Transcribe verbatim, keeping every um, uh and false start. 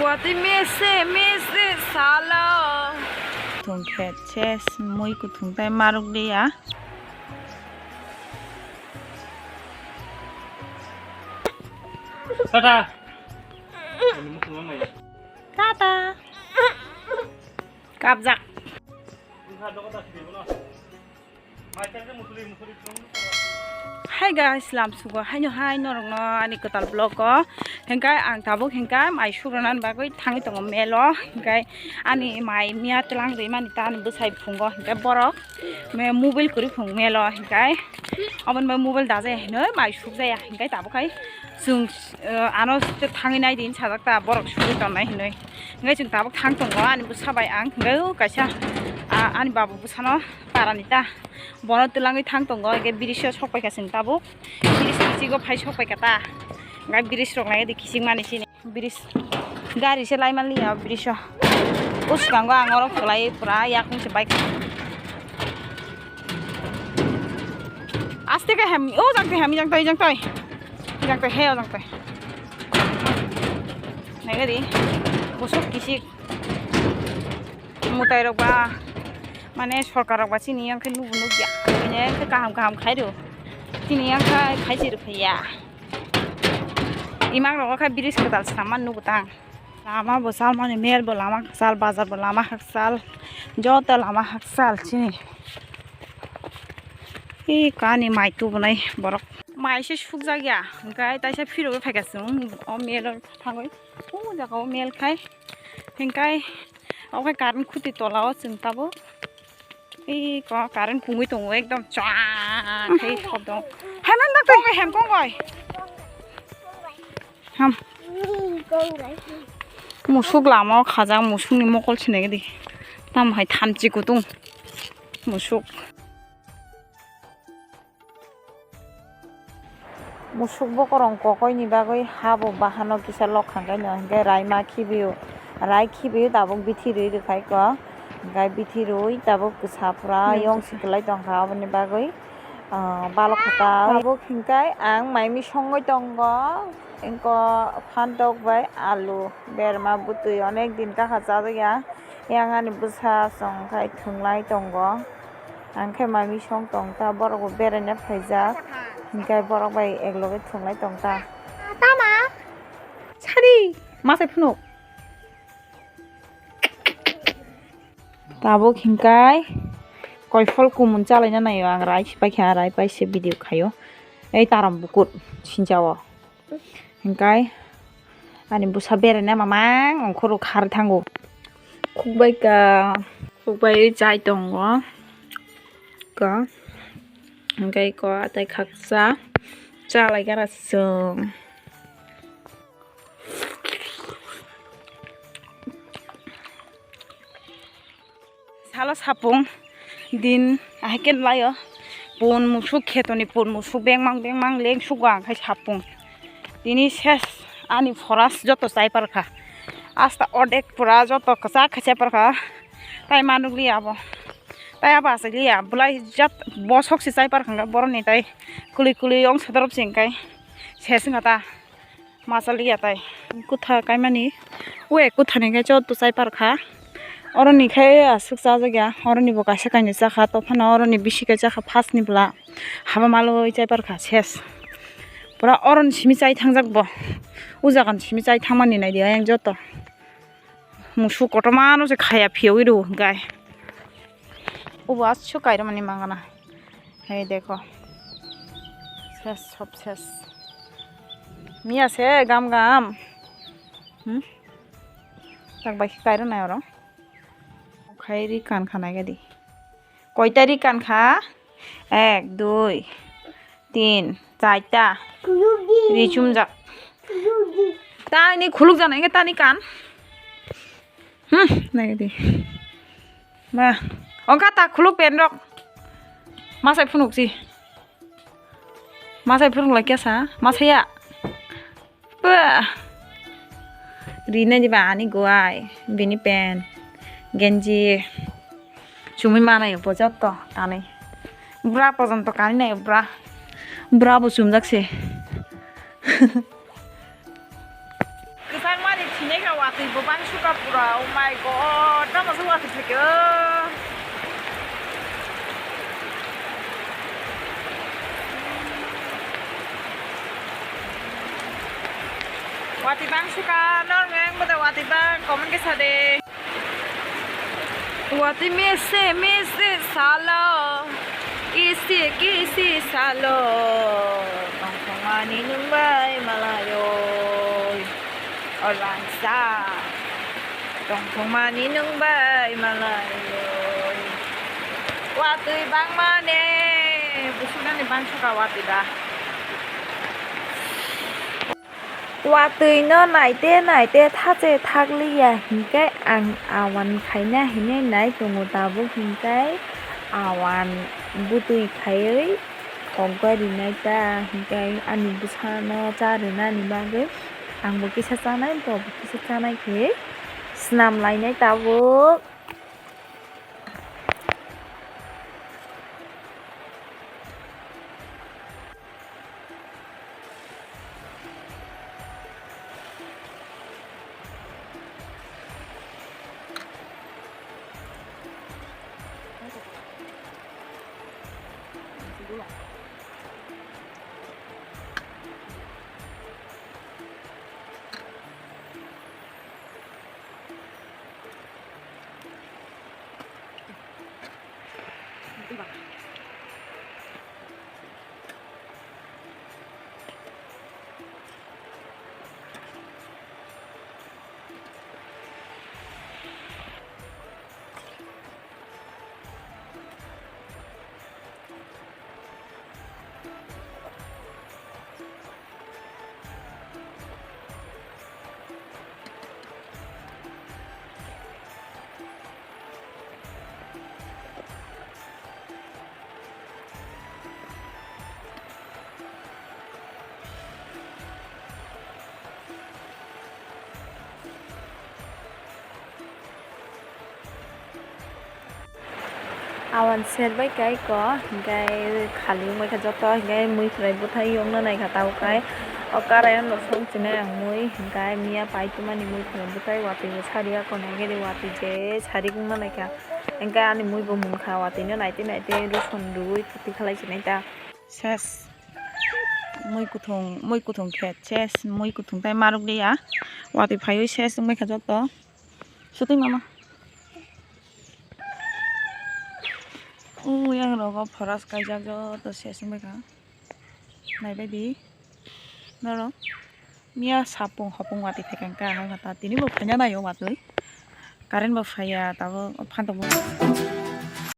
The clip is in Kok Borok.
Watwi mese mese salo. Thung khe se mui kuthung tai maruk liya. Tata. Tata. Kapjak. Hi guys, lamsugo haino hai norokno ani kwtal vlog o. Hingkai ang tabuk hingkai mai sukrana bagwi thangwi tongo melo. Hingkai ani mai miya twlang rwi mani ta ani bwsai phungo hingkai borok me mobile kwrwi phung melo hingkai oboni bai mobile dajai hinwi mai sukjaya hingkai tabuk hai chwng, eh, ano thangwi nai di sajak ta borok sugwi tonnai hinwi. Hingkai chwng tabuk thang tongo ani bwsa bai ang hingkai o kaisa, ah, ani babu bwsano parani ta. Bono twlangwi thang tongo, hingke bridge o sok paikha chwng tabuk. Bridge kichigo phai sok paikha ta. Hingke bridge rok nai di kiching mani sini. Bridge gari se lai manliya bridge o. O swkango ang oro kwlai pura yakung se bike. Aste khe hem, o jang twi hem, jang twi, jang twi. Jang twi, he, o jang twi. Nai gari. Busuk kisik. Mwtai rok ba, mane sorkar rok ba chini yang khe nubu nukya. Bini yang khe kaham kaham khai rw. Chini yang khe khai se rw phaiya. Imang rok khe bridge kwtal swnam man nugo tang. Lama bo sal mani mel bo lama kwchal, bazar bo lama hakchal. Joto lama hakchal chini. Ee kani mai tubunai borok. Mai se sukjak ya, hingkai taisa phirogwi phaikha chwng o mel o thangwi. O jaga o mel khai. Hingkai obo khe current khuti tola o chwng tabuk. Iko current pungwi tongo ekdom chwang khe kodong. Hai man dak tong hem kong bai. Ham. Musuk lama o khajak musukni mokol sinai di. Tamo hai thamchi kutung musuk. Musuk bokorong kokoi ni bagwi habo bahano kisa lok khankai no hinkhe raima khibiyo, rai khibiyo tabuk bithi rwi rwkhai ko, hinkhe bithi rwi tabuk kwsa pura yong si kwlai tongkha, aboni bagwi, ah, balok kha ta. Tabuk hinkhe ang mai misongwi tongo, engko phantok bai alu berma bwtwi onek din kakha chajakya, yang ani bwsa chwng khai thwnglai tongo. Ang khe mai misong tong ta, borok bo beraina phaijak, hinkhe borok bai ekloge thwnglai tong ta. Tama? Sari, masai phunuk. Tabuk hinkai koiphol kumun chalaina naio, ang rai si paikha, rai pai se video khaio. Ei tarom bukur sinjao. Hingkai ani bwsa beraina mamang ongkhoro kharwi thango. Khukbai ka, khukbai chai tongo. Ka, hingkai ko atai khaksa chalai gara chwng. Salo sapung din ahai khe laio pun musuk khetoni pun musuk bengmang bengmang leng sugo ang khai sapung. Tini ses ani phoras joto chai parkha. Asta ordek pura joto kwchak khe chai parkha. Tai manuk liya abo. Tai abo aswk liya. Bulai jat bosok se chai parkha boroni tai. Kuli kuli ong sodorop se hingkai. Ses wngkha ta. Masa liya tai. Kutha kaimani. Ue kutha ni khe joto chai parkha. Oroni khe aswk chajakya. Oroni bo kaisa kainwi chakha. Tophano oroni bisi khe chakha first ni bwla. Haba malwi chai parkha ses. Pura oroni simi chai thangjak bo. O jaga ni simi chai thangmani naidi ayang joto. Musuk kotorma no se khaya phiyawi rw hwnkhe. Obo aswk kairwmani mangana. Hei dekho. Ses, sob ses. Miya se gam gam. Hmm? Tak bai khe kairwnai oro. Khai ri kan khanai gadi. Koita ri kan kha? Ek, dui, tin, charta. Ri chumjak. Tani khuluk jana hingke tani kan. Hmm, nai di. Ma, ongkha ta khuluk pen rok. Masai phunuk si. Masai phunuk lai kya sa? Masai ya. Bah. Rina di ba ani guai. Bini pen. Genji. Chumui manai bo joto kanwi. Bra pojonto kanwi nai bra. Bra bo chumjak se. Kwchangmani thinai kha watwi Bo bang suka pura, oh my God, tamo se watwi phaikhe, oh. Watwi bang suka, nor meng bode watwi bang, comment khe sa de. Watwi mese mese salo, kisi kisi salo, tongthokmani nwng bai malai oi. O langsa, tongthokmani nwng bai malai oi. Watwi bangmani, busugnani bang suka watwi ba. Watwi no naite naite thache thakliya hinkhe ang awan khaina hinwi nai tongo tabuk hinkhe awan bwtwi khaiwi thok bai rinai ta hinkhe ani bwsano cha rwnani bagwi ang bo kisa chanai bo bo kisa chanai khe swnam lainai tabuk. Awan ser bai kai ko, hinkhe khali wngbai kha joto, hinkhe mui khwlai bwthai yokna naikha tabuk kai. O karai ano song chinai ang mui, hinkhe miya pai twmani mui khwlai bwthai watwi bo sari ako naikhe de watwi je sari wngna naikha. Hinkhe ani mui bo munkha watwi no naitwi naitwi roson rwui twi khalai chinai ta. Ses. Mui kuthung, mui kuthung khe ses, mui kuthung tai maruk liya. Watwi phaiwi ses wngbai kha joto. Sutwi mama. Ui, yang rogo phoras kaijak joto ses wngbai kha. Naibaidi. Norok. Miya sapung hopung watwi phaikha hwnkhe, hai hota tini bo phaina naio watwi. Current bo phaiya, tabuk phan tongmani.